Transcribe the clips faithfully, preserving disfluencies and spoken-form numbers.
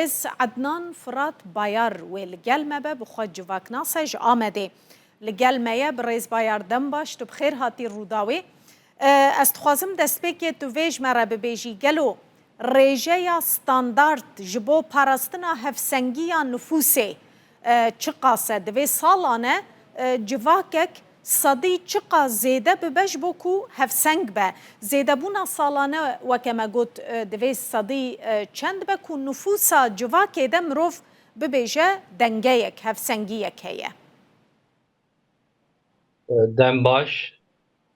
Ez Ednan Firat Bayar wê li gel me be, bi xwe civaknas e ji Amedê. Li gel me ye, birêz Bayar, dem baş, tu bi xêr hatî Rûdawê. E, ez dixwazim destpêkê tu vê ji me re bibêjî, gelo rêjeya standard ji bo parastina hevsengiya nifûsê, e, çiqas e? Divê salane, e, civakek sedî çiqas zêde bibe ji bo ku hevseng be? Zêdebûna salane, weke me got, e, divê sedî, e, çend be ku nifûsa civakê de mirov bibêje dengeyek, hevsengiyek heye? Dem baş.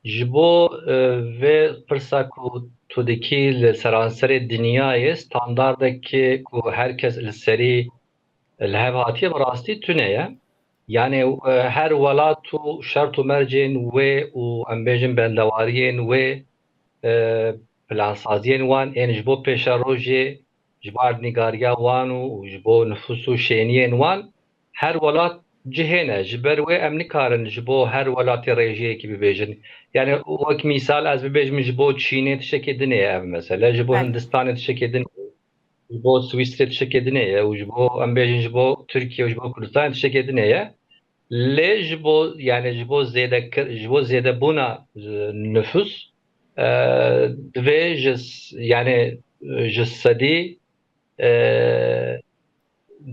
Ji bo, e, vê pirsa ku tu dikî, li seranserê dinyayê standardekê ku her kes li serî li hev hatiye, bi rastî tune ye. Yani, e, her welat û şert û mercên wê û, em bêjin, bendewariyên wê, e, plansaziyên wan ên ji bo pêşerojê, ji bo erdnîgariya wan û, û ji bo nifûs û şêniyên wan, her welat cihê ne. Ji ber wê em nikarin ji bo her welatê rêjeyekî bibêjin. Yani, wek mîsal ez bibêjim, ji bo Çînê tiştekê dinê ye ev mesele, ji bo Belê. Hindistanê tiştekê dinê ye, ji bo Swîsrê tiştekê dinê ye û ji bo, em bêjin, ji bo Tirkiye û ji bo Kurdistanê tiştekê dinê ye. Lê ji bo, yani, ji bo zêdekir, ji bo zêdebûna, e, nifûs, e, divê ji s-, yani, e, ji sedî, e,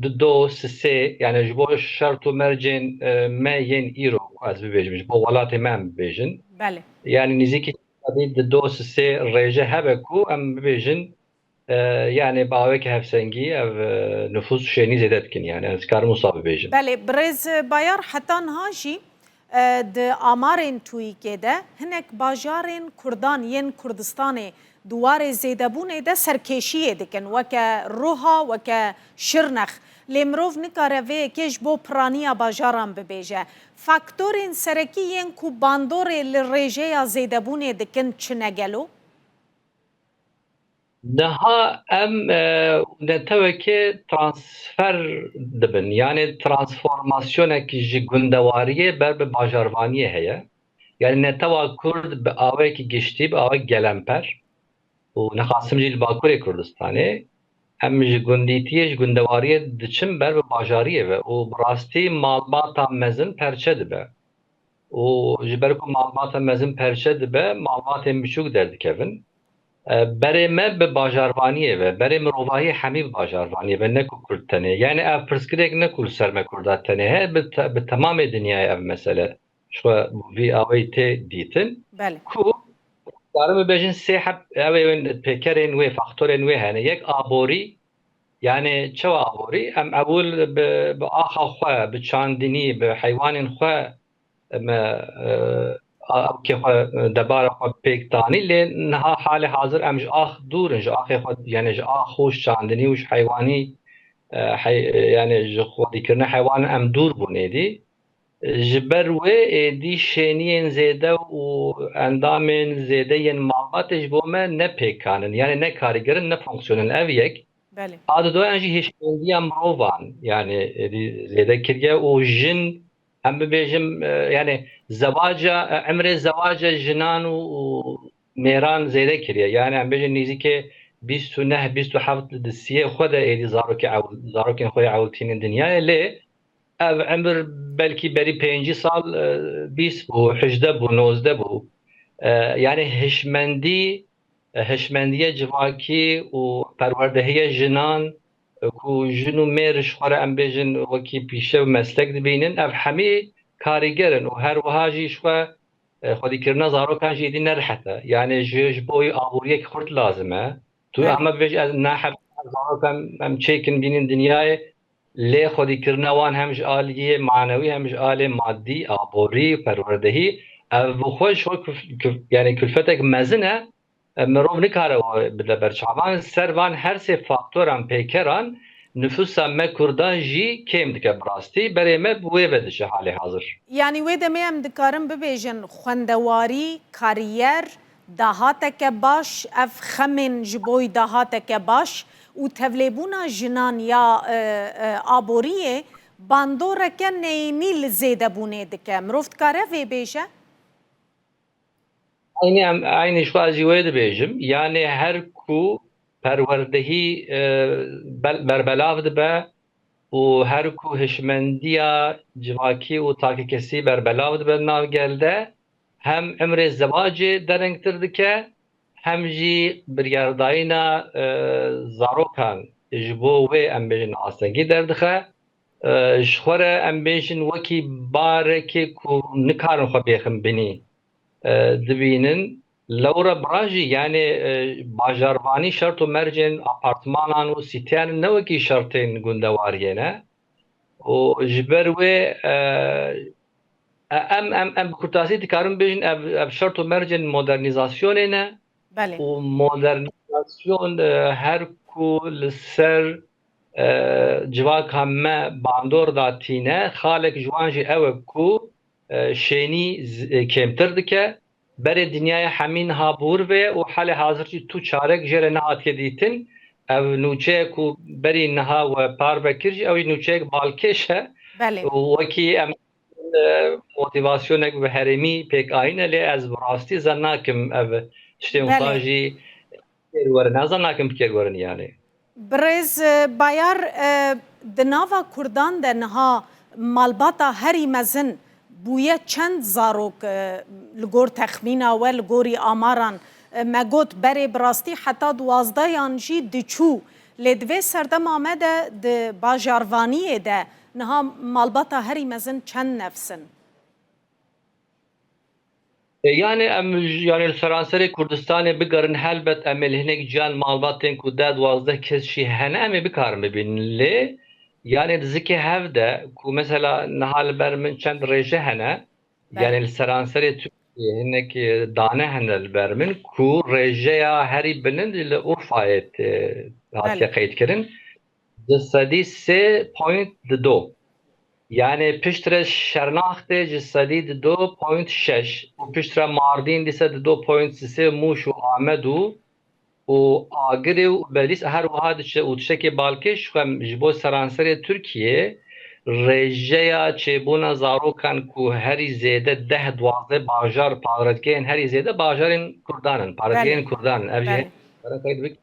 dido sisê, yani, ji bo şert û mercên, e, me yên îro, ku ez bibêjim, ji bo welatê me em bibêjin. Belê. Yani, nîzîkî sedî dido sisê rêje hebe ku em bibêjin, e, yani, bi aweke hevsengî ev, e, nifûs şênî zêde dikin, yani, ez dikarim wisa bibêjim. Belê, birêz Bayar, heta niha jî, e, di amarên TÜİKê de hinek bajarên Kurdan yên Kurdistanê di warê zêdebûnê de serkêşiyê dikin, weke Roha, weke Şirnex. Lê mirov nikare vê yekê ji bo piraniya bajaran bibêje. Faktorên serekî yên ku bandorê li rêjeya zêdebûnê dikin çi ne gelo? Niha em, e, netewekê transfer dibin, yani transformasyonek ji gundewariyê ber bi bajarvaniyê heye. Yani netewa Kurd bi awayekî giştî, bi awayek gelemper û nexasim jî li Bakurê Kurdistanê, em ji gundîtiyê, ji gundewariyê diçin ber bi bajariyê ve û bi rastî malbata mezin perçe dibe. Û ji ber ku malbata mezin perçe dibe, malbatên biçûk derdikevin. E, berê me bi bajarvaniyê ve, berê mirovahiyê hemî bi bajarvaniyê ve, ne ku Kurd tenê. Yani ev pirsgirêk ne ku li ser me Kurda tenê heye, bi te-, bi temamê dinyayê ev mesele ji xwe vî awayî tê dîtin. Belê. Ku, karin bibêjin sê heb, ew ê pêkerên wê, faktorên wê hene. Yek aborî, yani çawa aborî? Em ewil bi, bi axa xwe, bi çandinî, bi heywanên xwe me, e, a-, awkê xwe, e, debara xwe pêk danî, lê niha halê hazir em ji ax dûr in, ji axê xwe, yani ji ax û ji çandinî û ji heywanî, e, hey-, yani ji xwedîkirina heywanan em dûr bûn êdî. Ji ber wê êdî şêniyên zêde û endamên zêde yên malbatê ji bo me ne pêkan in, yani ne karîger in, ne fonksiyon in. Ev yek. Belê. A didoyan jî hişmendiya mirovan, yani êdî zêde kiriye û jin, em bibêjim, e, yani zewaca, e, emrê zewaca jinan û, û mêran zêde kiriye. Yani em bêjin nêzîkê bîst û neh, bîst û heft di siyê xwe de êdî zarokê ew-, zarokên xwe yê ewil tînin dinyayê, lê ev emir belkî berî pêncî sal, e, bîst bû, hejdeh bû, nozdeh bû. E, yani hişmendî, e, hişmendiye civakî û perwerdehiye jinan, e, ku jin û mêr ji xwe re, em bêjin, wekî pîşe û meslek dibînin, ev hemî karîger in û her wiha jî ji xwe, e, xwedîkirina zarokan jî êdî ne rehet e. Yani ji, ji bo aboriyek xurt lazim e. Tu Evet. Ama bibêj, ez naheb zarokan em çêkin bînin dinyayê, lê xwedîkirina wan hem ji aliyê manewî hem ji alê madî, aborî, perwerdehî, ev bi xwe ji xwe kuf-, kuf-, yani külfetek mezin e. E, mirov nikare wan bide ber çavan. Ser van her sê faktoran, pêkeran, nifûsa me Kurdan jî kêm dike bi rastî. Berê me bi wê ve diçe halê hazir. Yanî wê demê em dikarin bibêjin xwendewarî, kariyer, dahateke baş, ev xemên ji boy dahateke baş û tevlêbûna jinan ya, e, e, aboriyê bandoreke neyînî li zêdebûnê dike. Mirov dikare vê bêje? Eynî em, eynî ji xwe ez jî wê dibêjim. Yani her ku perwerdehî, e, bel-, berbelav dibe û her ku hişmendiya civakî û takekesî berbelav dibe nav gel de, hem emrê zewacê derengtir dike, hem jî biryardayîna, e, zarokan ji bo wê, em bêjin, astengî derdixe. E, ji xwe re, em bêjin, wekî barekê ku nikarin xwe bêxin binî, e, dibînin. Lewra bira jî, yanî, e, bajarvanî şert û mercên apartmanan û sîteyan ne wekî şertên gundewariyê ne. Û ji ber wê, e, e, em, em, em bi kurtasî dikarin bêjin, ev, ev şert û mercên modernîzasyonê ne. Belê. Û modernîzasyon, e, her ku li ser, e, civaka me bandor datîne, xalek ji wan jî ew e ku, e, şênî z-, e, kêmtir dike. Berê dinyaya hemî niha bi wir ve û halê hazir jî tu çarek jê re nehatiye dîtin. Ev nûçeyek ku berî niha we parve kir jî, ew jî nûçeyek balkêş e. Belê. Û wekî em, e, motîvasyonek bi herêmî pêk ayîne, lê ez bi rastî zen nakim ev tiştên Belê. wisa jî kêr werin. Ez zen nakim bi kêr werin, yanî. Birêz, e, Bayar, e, di nava Kurdan de niha malbata herî mezin bûye çend zarok, e, li gor texmîna we, li gorî amaran, e, me got berê bi rastî heta duwazdeh yan jî diçû. Lê di vê serdema me de di bajarvaniyê de niha malbata herî mezin çend nefs in? E, yani em j-, yani li seranserê Kurdistanê bigerin, helbet em ê li hinek ciyan malbatên ku deh duwazdeh kes jî hene, em ê bikarin bibînin. Lê yani di zikê hev de ku mesela niha li ber min çend rêje hene, Belê. yani li seranserê Tirkiyê hinek, e, dane hene li ber min ku rêjeya herî bilind li Urfayê, e, hatiye Belê. qeydkirin. Di sedî sê point dido. Yani piştre Şernaxtê ji sedî dido point şeş û piştre Mardîn dîse dido point sê, Mûş û Amed û, û Agirê û Bedlîs her wiha diçe û tiştekê balkêş xwe ji bo seranserê Tirkiyê rêjeya çêbûna zarokan ku herî zêde deh duwazdeh bajar parêzgehên herî zêde bajarên Kurdan in, parêzgehên Belê. Kurdan in. Ev jî Belê.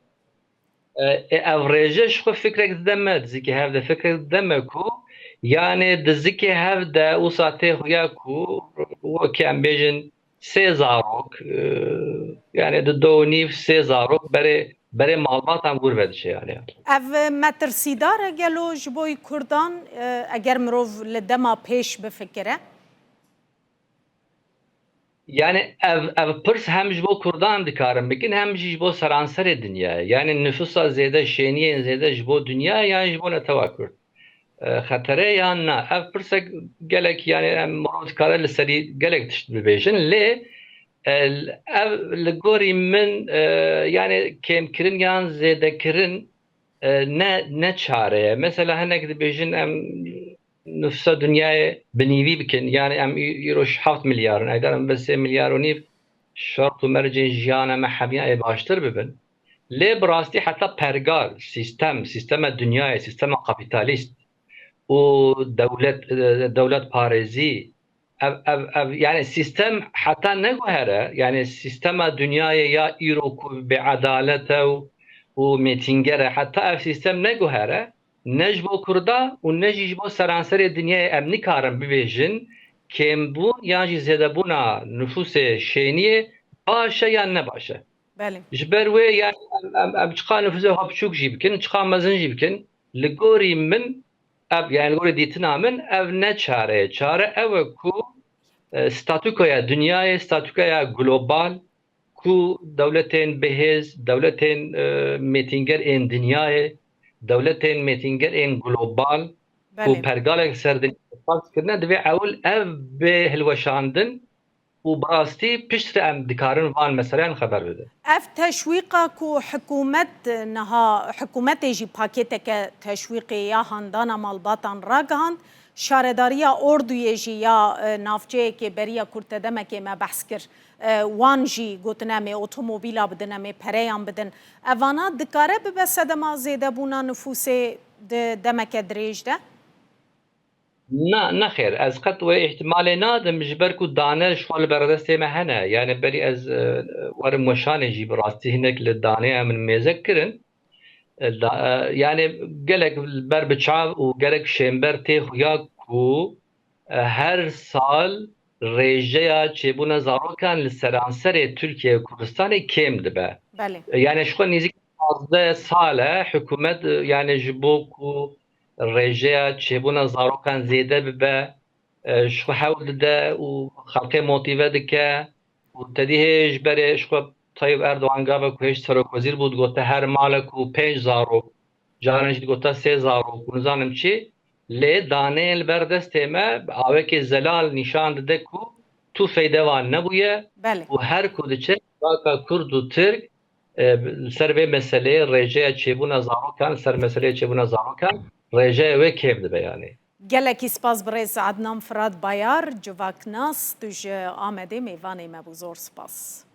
E, e, ev rêje ji xwe fikrek dide me, di zikê hev de fikrek dide me ku, yani di zikê hev de wisa tê xuya ku, wekî em bêjin, sê zarok, e, yani di do û nîv sê zarok berê, berê malbatan wir ve diçe yani. Ev metirsîdar e gelo ji bo Kurdan, e, eger mirov li dema pêş bifikire? Yani ev, ev pirs hem ji bo Kurdan dikarin bikin, hem jî ji bo seranserê dinyayê. Yani nüfusa zêde, şêniyên zêde ji bo dinyayê yan ji bo netewa Kurd, e, xetere yan na? Ev pirsek gelek, yani em mirov dikare li serî gelek tişt bibêjin. Lê, e, ev li gorî min, e, yani kêmkirin yan zêdekirin, e, ne, ne çare ye. Mesela hinek dibêjin em nifsa dinyayê bi nîvî bikin. Yani em î-, îro heft milyar in. Eger em bi sê milyar û nîv şert û mercên jiyana me hemiya ê baştir bibin. Lê bi rastî heta pergal, sîstem, sîstema dinyayê, sîstema kapîtalîst û dewlet, e, dewlet parêzî, ev, ev, ev, yani sîstem heta neguhere, yani sîstema dinyayê ya îro ku bêedalet e û, û mêtînger e, heta ev sîstem neguhere, ne ji bo Kurda û ne jî ji bo seranserê dinyayê em nikarin bibêjin kêmbûn yan jî zêdebûna nifûsê şêniyê baş e yan ne baş e. Belê. Ji ber wê, yani em, em, em çiqa nifûsê xwe biçûk jî bikin, çiqa mezin jî bikin, li gorî min, ev, yani li gorî dîtina min, ev ne çare ye. Çare ew e ku, e, statûkoya dinyayê, statûkoya global, ku dewletên bihêz, dewletên, e, mêtînger ên dinyayê, dewletên mêtînger ên global, ku Belê. pergalek ser dinyayê farz kirine, divê ewil ev bê hilweşandin û bi rastî piştre em dikarin van meseleyan xeber bidin. Ev teşwîqa ku hikûmet niha, hikûmetê jî pakêteke teşwîqê ya handana malbatan ragihand, şaredariya Orduyê jî ya, e, navçeyekê beriya kurte demekê me behs kir. E, wan jî gotin em ê otomobîla bidin, em ê pereyan bidin. Evana dikare bibe sedema zêdebûna nifûsê di demeke dirêj de? Na, nexêr, ez qet wê îhtimalê nadim, ji ber ku dane ji xwe li berdestê me hene. Yani berî ez, e, werim weşanê jî bi rastî hinek li daneya min mêze kirin. E, da- e, yani gelek ber bi çav û gelek şênber tê xuya ku e, her sal rêjeya çêbûna zarokan li seranserê Tirkiye û Kurdistanê kêm dibe. Belê. E, yani ji xwe nêzîk pazdeh sal e hikûmet, e, yani ji bo ku rêjeya çêbûna zarokan zêde bibe, e, ji xwe hewl dide û xelkê motîve dike û tedî hê ji berê ji xwe Tayyip Erdogan gava ku hêj serokwezîr bû, digote her malek û pênc zarok, caran jî digote sê zarok û nizanim çi, lê daneyên li ber destê me bi awekê zelal nîşan dide ku tu feyde wan nebûye Belê. û her ku diçe civaka Kurd û Tirk, e, li ser vê meseleyê rêjeya çêbûna zarokan, li ser meseleyê çêbûna zarokan rêjeya wê kêm dibe yani. Gelekî spas birêz Adnan Firat Bayar, civaknas, tu ji Amedê mêvanê me bû. Zor spas.